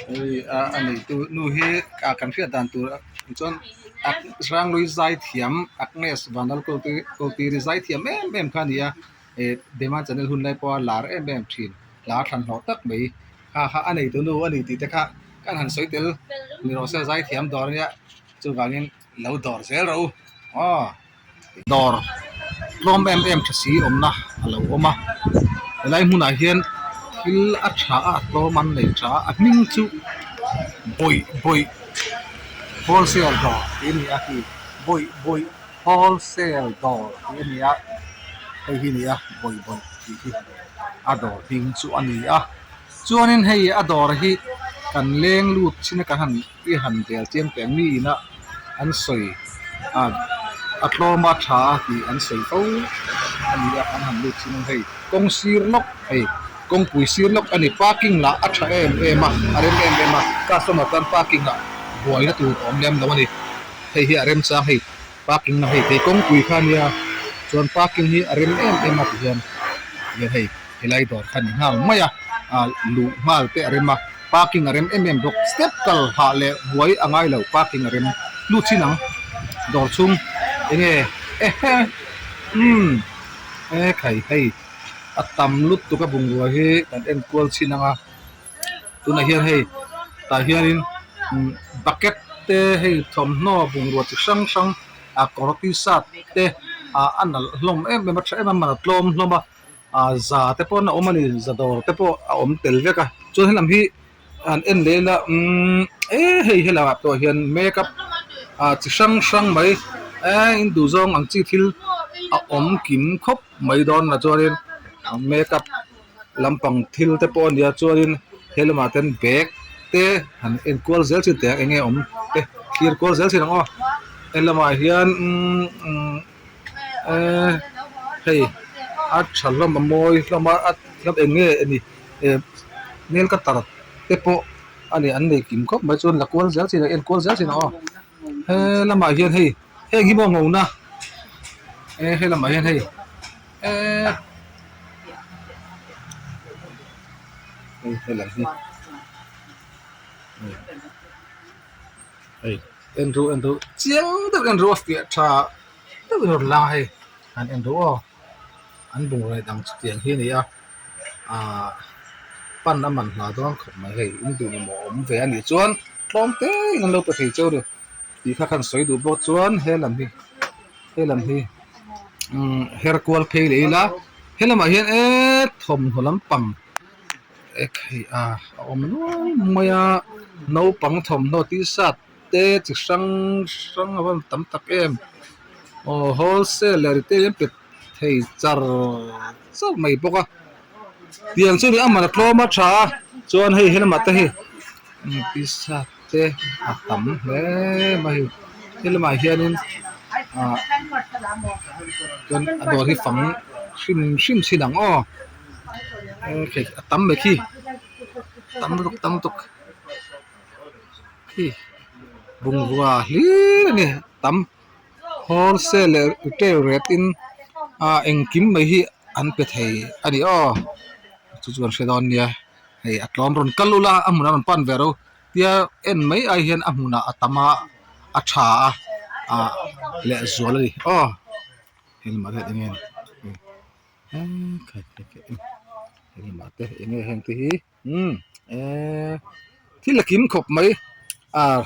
Hei a a neitu nu hi ah kan hriat dan tur chuan Hranghlui zai thiam Agnes Vanlal Kawltir zai thiam em em kha a ni a eh Dema channel hun lai pawha lar em em thin hla thlan hlawh tak mai kha kha a neitu nu a ni tih te kha kan han sawi tel ni rawh se zai thiam dawr a nia chuvangin lo dawr zel rawh u aw. Dawr tlawm em em tha si awmna a lo awm a helai hmunah hian thil a tha a a tlawm an nei tha a a hming chu bawih bawih wholesale dawr tih a ni a khi bawih bawih wholesale dawr tih a ni a hei hi a ni a bawih bawih tih hi a dawr hming chu a ni a chuanin hei a dawr hi kan leng lut chin a kan han I han bel chiang teh mi ina an sawi a a tlawm a tha a tih an sawi fo a ni a an han lut chin ang hei kawng sir lawk hei kawngpui sir lawk a ni parking lah a tha em em a a rem em em a customer tan parking ah buaina tur a awm lem lo a ni hei hi a remchang hei parking na hei thei kawngpui kha a nia chuan parking hi a rem em em a tihian tihian hei. Helai dawr kha ni nghal mai a ah luh nghal te a rem a parking a rem em em bawk step kal hah leh buai a ngai lo parking a rem lut chin ang dawr chhung enge ehe umm e khai hei a tam lutuk a bungrua hi kan en kual chin ang a tunah hian hei tah hianin umm bucket te hei thawmhnaw bungrua chi hrang hrang a kawr t-shirt te ah a nalh hlawm em em a tha em em a man a tlawm hlawm a. ah za te pawh an awm a ni za dawr te pawh a awm tel vek a chuan helam hi han en leh ila umm e hei helamah pawh hian makeup ah chi hrang hrang mai eee in duh zawng ang chi thil a awm kim khawp mai dawn a chuanin makeup lampang thil te pawh a nia chuanin he lamah ten bag te han en kual zel chin teh ang enge awm te thlir kual zel chin ang aw helamah hian umm. Eee hei a tha hlawm a mawi hlawm a a hlawm eng nge a ni eh nail cutter te pawh a ni an nei kim khawp mai chuan la kual zel chin a en kual zel chin ang aw he lamah hian hei heng hi maw ngona eh he lamah hian hei eee hei helam hi. Hei en ru en ru chiang deuh en ru a fiah tha deuh in a rawn lang a hei han en ru aw an bungraw dang chutiang hi a ni a ahh pan a man hna dawn khawp mai hei in duh mamawh awm ve a nih chuan tlawm te in an lo pe thei cheu a ni tih kha khan sawi duh bawk chuan he lam hi he lam hi umm her kual phei leh ila he lamah hian eee thawmhnaw lampang. Ekhei a a awm nual mai a naupang thawmhnaw t-shirt te chi hrang hrang a va tam tak em aw wholesale leh retail an pe thei char char mai bawk a tiang chu a man a tlawm a tha a chuan hei helamah te hei t-shirt te a tam hle mai helamah hianin ah chuan a dawr hi fang hrim hrim chin ang aw. A tam mai khi tam lutuk tam lutuk khi bungrua hlir a ni tam wholesale leh retail rate in ah engkim mai hi an pe thei a ni aw chu chu kan hre dawn nia hei a tlawm rawn kal ula a hmunah rawn pan ve ro tia en mai ai hian a hmunah a tam a a tha a ah lehzual a ni aw hei lamah hian eng nge. Helamah te eng nge heng te hi umm eee thil a kim khawp mai ah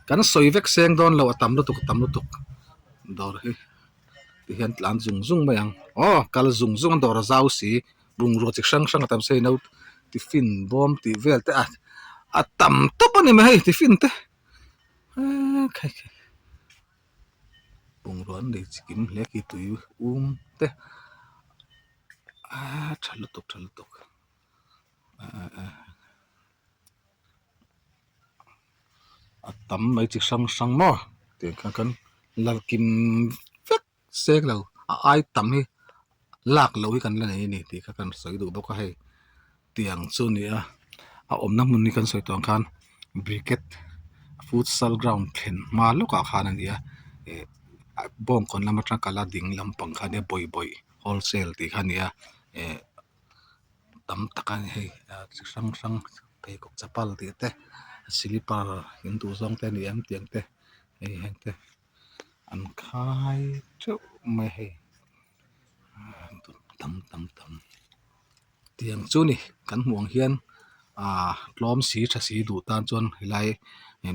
kan sawi vek seng dawn lo a tam lutuk a tam lutuk dawr hi ti hian tlan zung zung mai ang aw kal zung zung a dawr a zau si bungrua chi hrang hrang a tam si no tiffin bawm tih vel te a a tam tawp a ni mai hei tiffin te eee khai khai. Bungrua an nei chi kim hle khi tui um te aaa tha lutuk tha lutuk a tam mai chi hrang hrang maw tiang khan khan la kim vek seng lo a ai tam hi lak loh hi kan la nei a ni tih kha kan sawi duh bawk a hei. Tiang chu a ni a a awmna hmun hi kan sawi tawh ang khan briket futsal ground thlen hma lawkah khan a ni a ih bawngkawn lam atanga kal a ding lampang kha a nia bawihbawih wholesale tih kha a ni a ih. tam tak a ni hei chi hrang hrang pheikhawk chapal tih te slipper in duh zawng te a ni em tiang te hei heng te an khai teuh mai a hei tam tam tam tiang chu ni kan hmuh ang hian ah tlawm si tha si duh tan chuan helai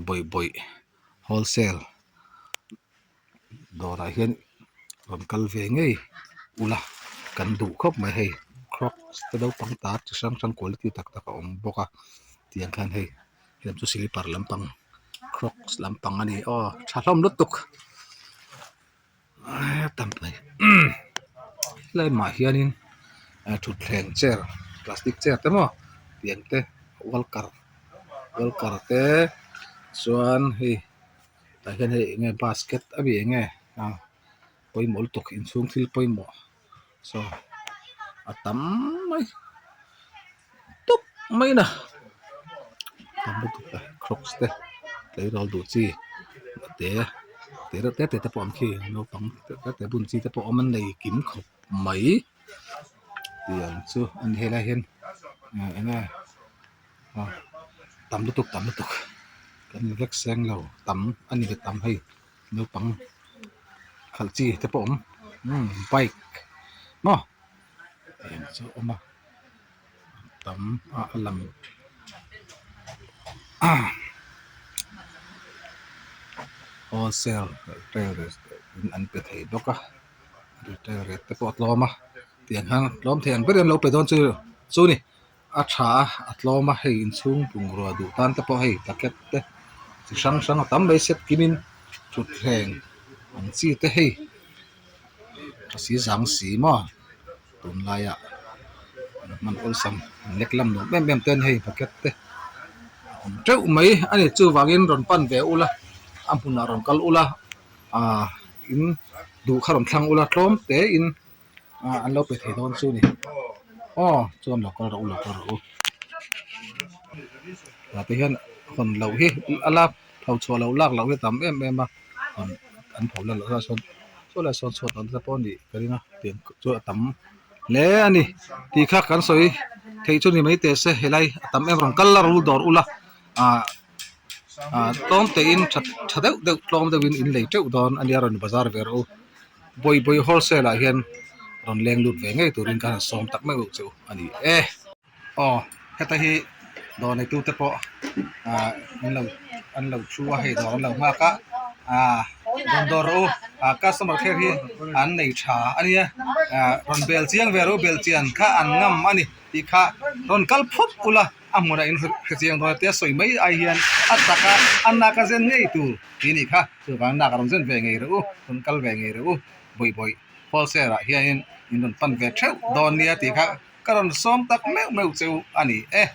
bawih bawih wholesale dawrah hian rawn kal ve ngei ula kan duh khawp mai hei crocs te naupang ta chi hrang hrang quality tak tak a awm bawk a tiang khan hei heng chu slipper lampang crocs lampang a ni aw tha hlawm lutuk tam mai helai hmah hianin thutthleng chair plastic chair te maw tiang te walker walker te chuan hei tah hian hei eng nge basket a mi eng nge ah pawimawh lutuk inchhung thil pawimawh saw a tam mai tawp mai a tam lutuk a crocs te tleirawl duh chi te te reuh te te te pawh an khi naupang te te te bun chi te pawh awm an nei kim khawp mai tiang chu a ni helai hian eng nge ah tam lutuk tam lutuk kan la vek seng lo tam a ni tam hei naupang khalh chi te pawh a awm umm bike maw eng chu a awm a tam a a lang wholesale in an pe thei bawk a retail rate te pawh a tlawm a tiang hian tlawm thei ang berin an lo pe dawn chu chu a ni. A tha a a tlawm a hei inchhung bungrua duh tan te pawh hei bucket te chi hrang hrang a tam mai set kimin thutthleng ang chi te hei tha si zang si maw tunlaiah an hman awlsam an lek lam nuam em em te an hei bucket te a awm teuh mai a ni chuvangin rawn pan ve ula a hmunah rawn kal ula ah in duh kha rawn thlang ula tlawm te in. Ah an lo pe thei dawn chu ni aw chuan lo kal rawh u lo kal rawh u tah te hian hawn loh hi a la pho chhuah loh lak loh hi a tam em em a hawn an pho la loh ah sawn saw lai sawn chhuat awm te pawh a nih ka ring a tiang chu a tam hle a ni tih kha kan sawi theih chu ni mai teh se helai a tam em rawn kal la rul dawr ula ah ah tlawm te in tha tha deuh deuh tlawm deuh in in lei teuh dawn a nia rawn bazar ve rawh u. Bawihbawi wholesale ah hian rawn leng lut ve ngei turin ka han sawm tak meuh chu a ni e. Aw heta hi dawr neitu te pawh ah an lo an lo thu a hei dawr an lo nghak a ah rawn dawr rawh u ah customer care hi an nei tha a nia ah rawn bel chiang ve rawh u bel chian kha an ngam a ni tih kha rawn kal phawt ula a hmunah in hre chiang dawn a tia sawi mai ai hian a taka a nak a zen ngei tur tih a nih kha. Chuvang nak a rawn zen ve ngei reuh u, rawn kal ve ngei reuh u, bawih bawih wholesale ah hianin in rawn pan ve theuh dawn nia tih kha ka rawn sawm tak meuh meuh che u a ni e.